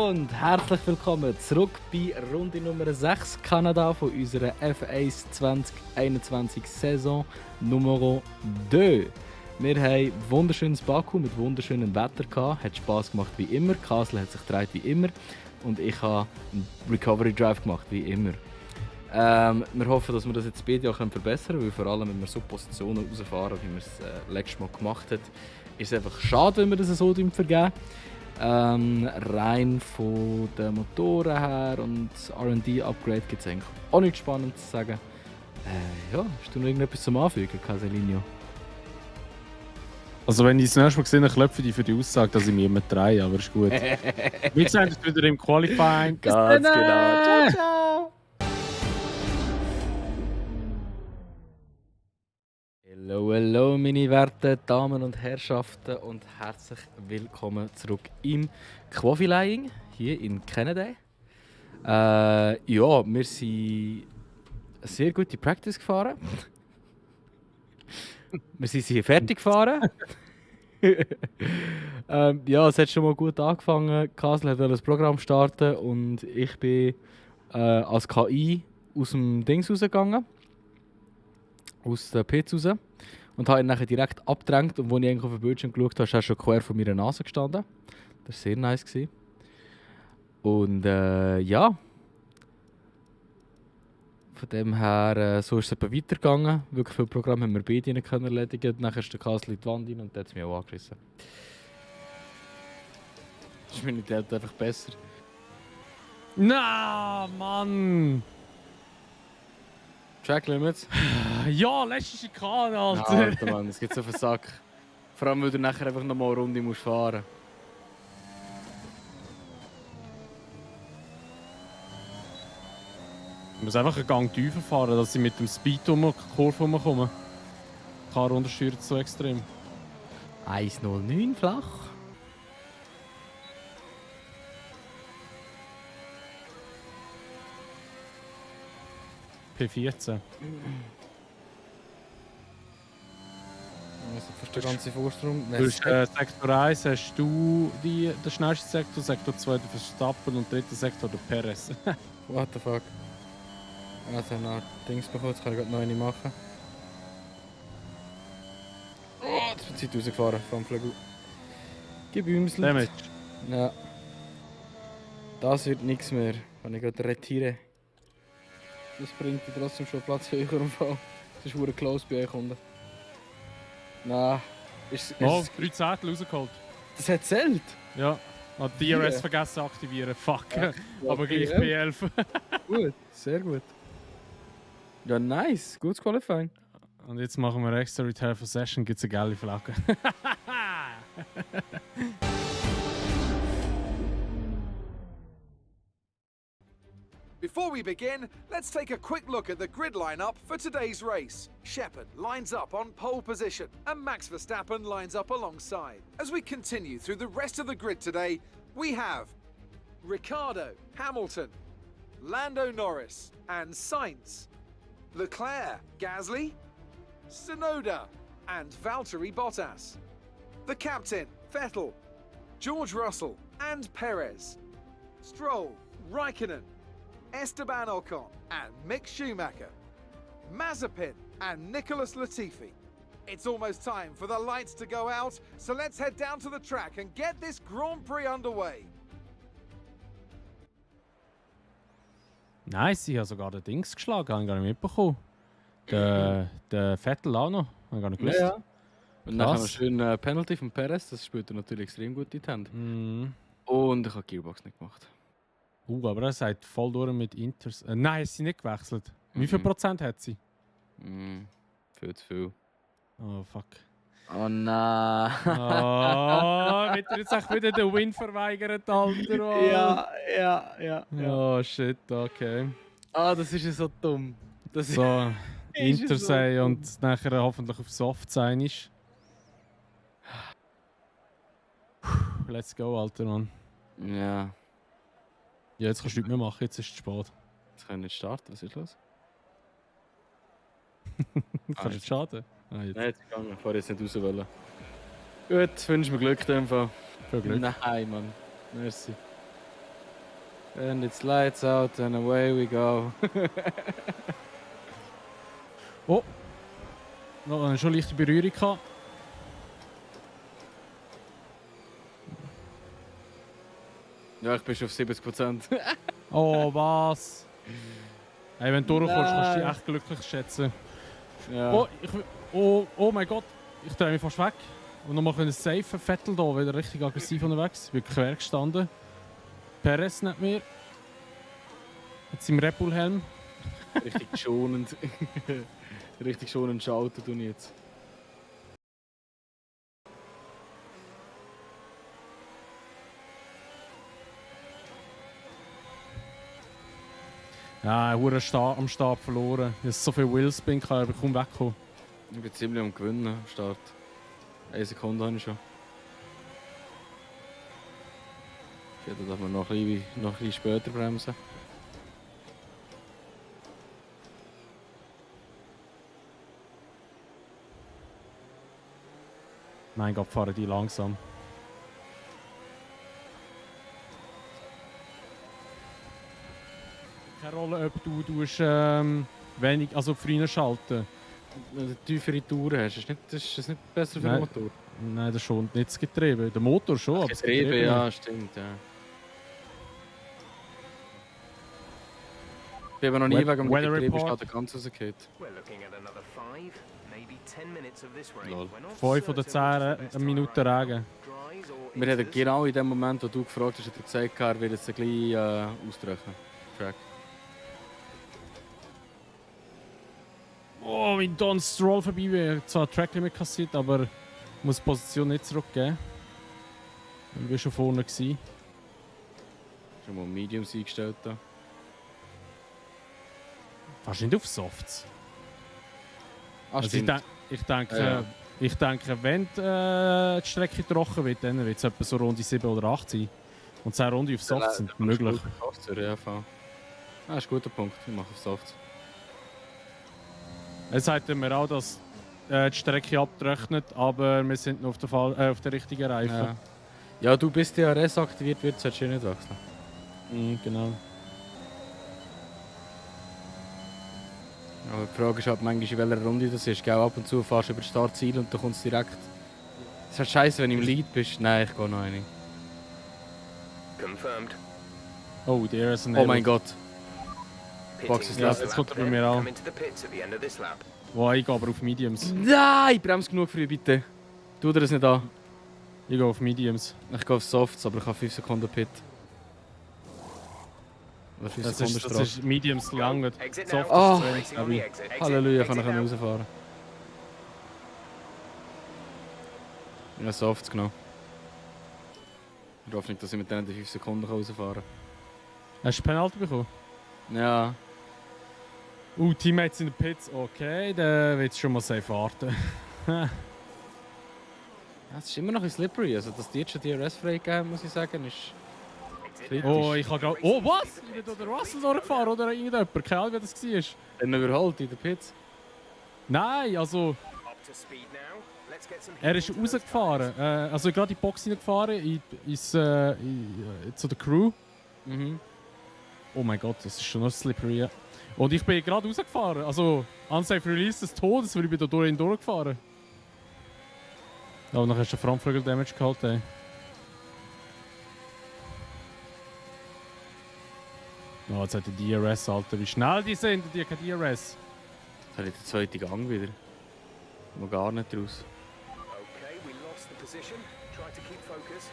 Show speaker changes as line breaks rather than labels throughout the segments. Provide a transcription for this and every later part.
Und herzlich willkommen zurück bei Runde Nummer 6 Kanada von unserer F1 2021 Saison Nummer 2. Wir haben wunderschönes Baku mit wunderschönem Wetter gehabt, hat Spass gemacht wie immer, Kasel hat sich gedreht wie immer und ich habe einen Recovery Drive gemacht wie immer. Wir hoffen, dass wir das jetzt beide auch verbessern können, weil vor allem, wenn wir so Positionen rausfahren, wie wir es letztes Mal gemacht haben, ist es einfach schade, wenn wir das so vergeben. Rein von den Motoren her und das R&D-Upgrade gibt es eigentlich auch nichts Spannendes zu sagen. Ja, hast du noch irgendetwas zum Anfügen, Caselinho?
Also wenn ich das nächste Mal gesehen habe, klopfe ich für die Aussage, dass ich mich immer drehe, aber ist gut. Wie gesagt, es wieder im Qualifying.
Ganz genau. Ciao, ciao. Hallo, meine werten Damen und Herrschaften und herzlich willkommen zurück im Qualifying hier in Canada. Ja, wir sind eine sehr gute Practice gefahren. Wir sind hier fertig gefahren. Ja, es hat schon mal gut angefangen. Kasel wollte das Programm starten und ich bin als KI aus dem Dings rausgegangen. Aus der PC raus. Und habe ihn nachher direkt abgedrängt. Und als ich eigentlich auf den Bildschirm geschaut habe, ist er schon quer vor meiner Nase gestanden. Das war sehr nice. Und ja. Von dem her, so ist es etwa weitergegangen. Wirklich viele Programme haben wir beide nicht erledigen. Nachher ist der Kasel in die Wand rein und der hat es mich auch angerissen. Das ist meine Idee einfach besser.
Na, Mann!
Track Limits?
Ja, letzte Schikane, Alter!
Alter Mann, es geht auf den Sack. Vor allem, weil du nachher einfach nochmal eine Runde musst fahren.
Ich muss einfach einen Gang tiefer fahren, dass ich mit dem Speed um die Kurve rumkomme. Die Karre untersteuert so extrem.
1:09 flach.
P14.
Also fast der ganze Vorsprung.
Du hast, Sektor 1 hast du den schnellsten Sektor, Sektor 2 der Verstappen und dritter Sektor der Perez.
What the fuck? Also noch Dings bekommen, jetzt kann ich gerade noch eine machen. Oh, jetzt wird die Zeit rausgefahren vom Flügel. Gebümselt.
Damage.
Ja. Das wird nichts mehr, wenn ich gerade retiere. Das bringt dir trotzdem schon Platz für euch im Fall. Das ist verdammt close bei euch unten. Nein.
Oh, 3 Zettel rausgeholt.
Das hat zählt?
Ja. Hat DRS vergessen aktivieren. Fuck.
Ja,
Aber gleich
PL.
P11.
Gut, sehr gut. Ja, nice. Gutes Qualifying.
Und jetzt machen wir extra Return for Session, gibt es eine geile Flagge.
Before we begin, let's take a quick look at the grid lineup for today's race. Shepard lines up on pole position and Max Verstappen lines up alongside. As we continue through the rest of the grid today, we have Ricciardo, Hamilton, Lando Norris and Sainz, Leclerc, Gasly, Tsunoda and Valtteri Bottas, the captain, Vettel, George Russell and Perez, Stroll, Raikkonen, Esteban Ocon and Mick Schumacher, Mazepin and Nicholas Latifi. It's almost time for the lights to go out, so let's head down to the track and get this Grand Prix underway.
Nice, ich habe sogar den Dings geschlagen, habe ich gar nicht mitbekommen. Der Vettel auch noch, habe ich gar nicht gewusst.
Ja. Und dann haben wir
Krass.
schön Penalty von Perez, das spielt er natürlich extrem gut in die Hand. Und ich habe die Gearbox nicht gemacht.
Aber er sagt voll durch mit Inters. Nein, ist sie nicht gewechselt. Wie viel Prozent hat sie?
Viel zu viel.
Oh, fuck.
Oh nein.
Oh, wird er jetzt auch wieder den Win verweigert, Alter? Oh.
ja.
Oh, shit, okay.
Ah, das ist ja so dumm. Das
So,
Ist es
Intersay
so
und nachher hoffentlich auf Soft sein ist. Let's go, Alter, Mann.
Ja,
Ja, jetzt kannst du nichts mehr machen, jetzt ist es spät.
jetzt können wir nicht starten, was ist los?
Kannst du jetzt schaden? Ah, jetzt.
Nein, jetzt gegangen, bevor ich jetzt nicht raus wollte. Gut, wünsche mir Glück in dem Fall.
Viel Glück.
Nein, Mann. Merci. And it's lights out and away we go.
Oh! Noch schon leichte Berührung gehabt.
Ja, ich bin schon auf 70%.
Oh, was? Hey, wenn du durchkommst, kannst du dich
Nein.
echt glücklich schätzen.
Ja.
Oh mein Gott, ich drehe mich fast weg. Und nochmal können safen. Vettel da wieder richtig aggressiv unterwegs. Ich bin quer gestanden. Perez nicht mehr. Jetzt im Red Bull Helm.
Richtig schonend. Richtig schonend schalten tue ich jetzt.
Ja, ich habe am Start verloren. Ich habe so viel Wheelspin, ich kaum wegkommen.
Ich bin ziemlich am Gewinnen am Start. 1 Sekunde habe ich schon. Ja, da darf man noch ein bisschen später bremsen.
Mein Gott, fahren die langsam. Keine Rolle, ob du wenig, also früher schalten.
Wenn du tiefere Touren hast, ist das nicht besser für
Nein.
den Motor?
Nein, das schon nicht das Getriebe. Der Motor schon, aber das
Getriebe,
Getriebe
ja,
nicht.
stimmt, ja. Ich bin aber noch nie wegen dem
Weather
Getriebe
report.
der ganz rausgefallen.
We're looking at another 5, maybe 10 minutes of this rain.
Lol.
We're not
5 oder
certain
10
which is the best
Minuten
time.
Regen.
Dries or
Wir haben
eases.
genau in dem Moment, wo du gefragt hast, hat er gesagt, er wird jetzt gleich austrocknen. Track.
Oh, wie Don Stroll vorbei wäre. Zwar Tracklimit kassiert, aber muss die Position nicht zurückgeben. Wir waren schon vorne. Gewesen.
Schon mal Mediums eingestellt da.
Fast nicht auf Softs.
Ah,
Also
stimmt.
ich denke,
Ja.
ich denke, wenn die Strecke trocken wird, dann wird es etwa so Runde 7 oder 8 sein. Und 10 Runden auf Softs sind möglich.
Ja, voll. Ah, ist ein guter Punkt. Ich mache auf Softs.
Er sagt mir auch, dass die Strecke abtrocknet, aber wir sind noch auf der richtigen Reifen.
Ja. Ja, du bist ja RS aktiviert wird, solltest du nicht wechseln.
Genau.
Aber die Frage ist halt manchmal, in welcher Runde das ist. Gell? Ab und zu fährst du über das Startziel und dann kommst du direkt. Es ist halt scheiße, wenn du im Lead bist. Nein, ich gehe noch eine.
Confirmed.
Oh, der ist ein
Oh mein Gott.
Pitting
Box is
this
left.
Jetzt
lap
kommt er bei
then.
mir an.
Come into the pits at the end of this lap.
Oh, ich gehe aber auf Mediums.
Nein, bremse genug früh, bitte. Tu dir das nicht an.
Ich gehe auf Mediums.
Ich gehe auf Softs, aber ich habe 5 Sekunden Pit. Oder 5
Das
Sekunden
ist, das
Strafe.
ist Mediums lange.
Exit
Soft
now.
Oh.
Racing on the exit. Exit.
Halleluja,
Exit
kann ich
now.
rausfahren. Ja, Softs genommen. Ich hoffe nicht, dass ich mit denen die 5 Sekunden rausfahren kann.
Hast du Penalty bekommen?
Ja,
Teammates in den Pits. Okay, dann willst du schon mal safe warten.
ja, es ist immer noch ein bisschen slippery. Also, dass die jetzt schon DRS freigegeben muss ich sagen, ist kritisch.
Oh, ich habe gerade. Oh, was? Ich bin durch den Russell durchgefahren oder irgendjemand? Keine Ahnung, wie das war.
Dann überholt in den Pits.
Nein, also.
Up to speed now. Let's get some
Er
heat
ist
into those
rausgefahren. Also gerade in die Box hineingefahren, zu der Crew.
Mhm.
Oh mein Gott, das ist schon noch slippery. Ja. Und ich bin gerade rausgefahren. Also, Unsafe Release des Todes, weil ich bin da durchgefahren. Aber nachher hast du Frontflügel Damage gehabt. Ey. Oh, jetzt hat die DRS, Alter. Wie schnell die sind, die haben kein DRS.
Jetzt habe ich den zweiten Gang wieder. Noch gar nicht raus.
Okay, we lost the position. Try to keep focus.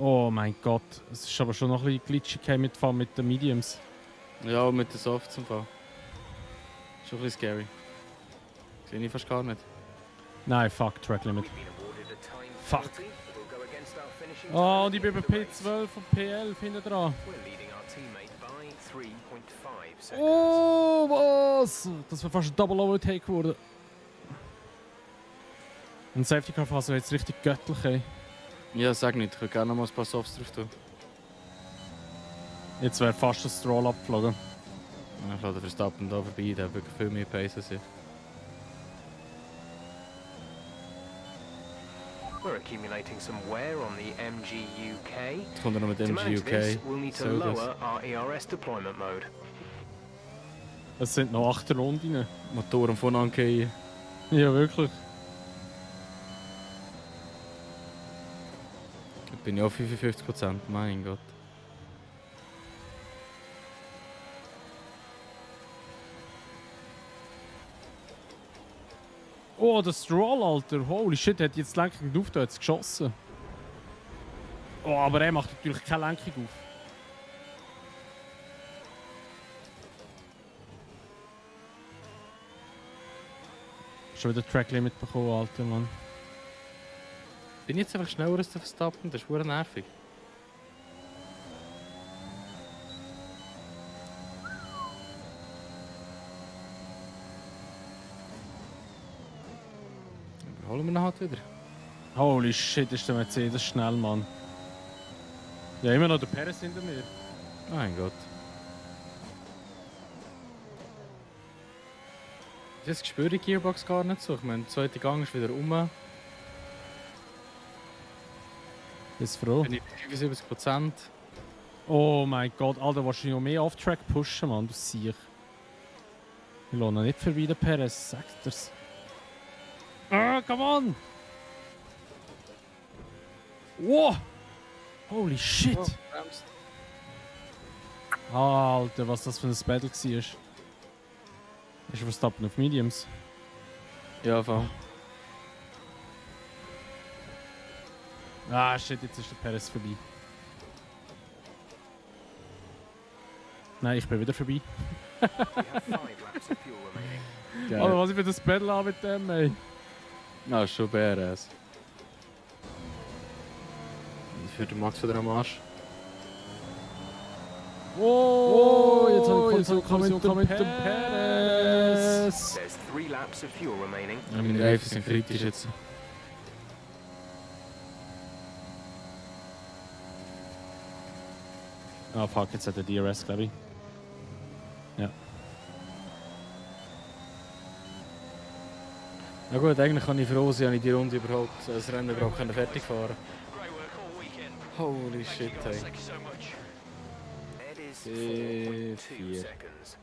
Oh mein Gott, es ist aber schon noch ein bisschen glitschig mit den Mediums.
Ja, und mit den Softs im Fall. Schon ein bisschen scary. Sehe ich fast gar nicht.
Nein, fuck, Track Limit.
We've been awarded a time
Fuck.
penalty that will go against our finishing
Oh, und
time
ich bin bei
in the race.
P12 und P11 hinten dran.
We're leading our teammate by 3.5 seconds.
Oh, was? Das war fast ein Double Overtake geworden. Und Safety Car Phase jetzt richtig göttlich, ey.
Ja, sag nicht. Ich würde gerne noch mal ein paar Softs drauf tun.
Jetzt wäre fast ein Stroll abgeflogen.
Ja, ich lasse den Verstappen da vorbei. Der hat wirklich viel mehr Pace als ich.
We're accumulating some wear on the MGUK.
Jetzt kommt er noch mit
To
dem
manage this,
GUK.
we'll need to
So das.
lower our ERS deployment mode.
Es sind noch 8 Runden.
Motoren von angehen.
Ja, wirklich.
Ich bin ja auf 55%, mein Gott.
Oh, der Stroll, Alter. Holy shit, hat jetzt die Lenkung auf, da hat es geschossen. Oh, aber er macht natürlich keine Lenkung auf. Schon wieder Track Limit bekommen, Alter, Mann.
Bin ich jetzt einfach schneller als der Verstappen? Das ist verdammt nervig. Überholen wir ihn halt wieder.
Holy shit, ist der Mercedes schnell, Mann. Ja, immer noch der Perez hinter mir.
Mein Gott. Das spüre die Gearbox gar nicht so. Ich meine, der zweite Gang ist wieder um.
Ist froh.
Bin ich bei 75%.
Oh mein Gott, Alter, willst du noch mehr Off-Track pushen, Mann? Du siehst. Ich lasse noch nicht vorbei, der Perez, sagt er's. Ah, come on! Wow! Holy shit!
Oh, bremst.
Alter, was das für ein Battle war. Ist Verstappen auf Mediums?
Ja, voll.
Ah, shit, jetzt ist der Perez vorbei. Nein, ich bin wieder vorbei.
We have 5 laps of fuel remaining.
Geil.
Alter, was ich für das Battle habe mit dem, ey.
Ja, schon BRS. Für den Max wieder am Arsch.
Oh,
jetzt habe ich
jetzt
Kollision
mit dem Perez.
There's 3 laps of fuel remaining.
Ja, meine Reifen sind kritisch jetzt.
Ah, fuck, jetzt hat er DRS, glaube ich. Ja.
Na gut, eigentlich kann ich froh sein, dass ich die Runde überhaupt, das Rennen überhaupt fertig fahren
Great work all weekend.
Holy shit, hey.
Thank you so much. It is
4.
4.2 seconds.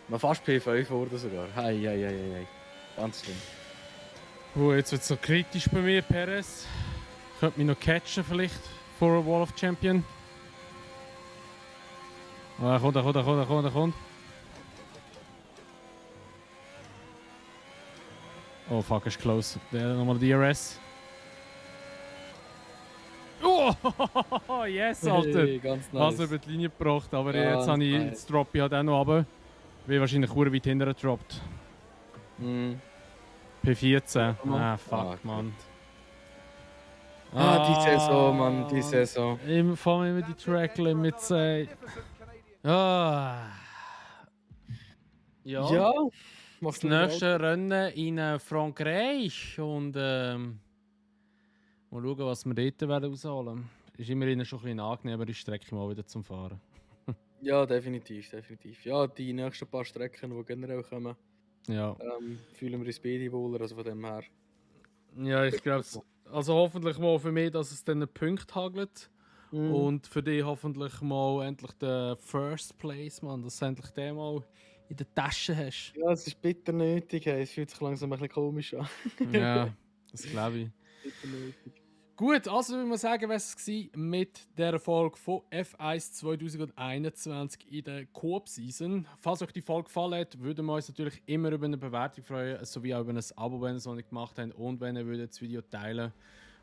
Man fast P5 wurde sogar. Hei, hei, hei, hei. Ganz schlimm.
Oh, jetzt wird es noch kritisch bei mir, Perez. Könnte mich noch catchen vielleicht vor a Wall of Champion. Oh, er kommt. Oh fuck, ist close. Der nochmal DRS. Oh, yes, Alter.
Hey, ganz nice.
Also über die Linie gebracht, aber
Ja,
jetzt habe ich
nice.
das Droppy halt auch noch runter. Bin wahrscheinlich sehr weit hinterher gedroppt.
Mhm.
P14.
Mann.
Ah, fuck,
Ah,
Mann.
Ah, die Saison, Mann, die Saison.
Immer vor allem immer die Track Limits. Ah. Ja.
Ja,
Das
machst du
nächste Rennen in Frankreich und mal schauen, was wir dort werden rausholen. Ist immerhin schon ein bisschen angenehmere Strecke mal wieder zum Fahren.
Ja, definitiv, definitiv. Ja, die nächsten paar Strecken, die generell kommen,
Ja,
fühlen wir uns beide wohler, also von dem her.
ja, ich glaube, also hoffentlich mal für mich, dass es dann einen Punkt hagelt. Und für dich hoffentlich mal endlich den First Place, Mann, dass du endlich den mal in der Tasche hast.
Ja, es ist bitter nötig, hey. Es fühlt sich langsam ein bisschen komisch an.
Ja, das glaube ich.
Bitter nötig.
Gut, also würde man sagen, was es war mit der Folge von F1 2021 in der Coop-Season. Falls euch die Folge gefallen hat, würden wir uns natürlich immer über eine Bewertung freuen, sowie auch über ein Abo, wenn ihr es noch nicht gemacht habt und wenn ihr das Video teilen.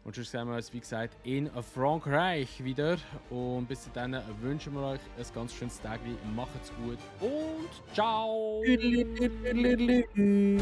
Und sonst sehen wir uns, wie gesagt, in Frankreich wieder. Und bis dahin wünschen wir euch ein ganz schönes Tag. Macht's gut und ciao!
Tüdelü, tüdelü, tüdelü.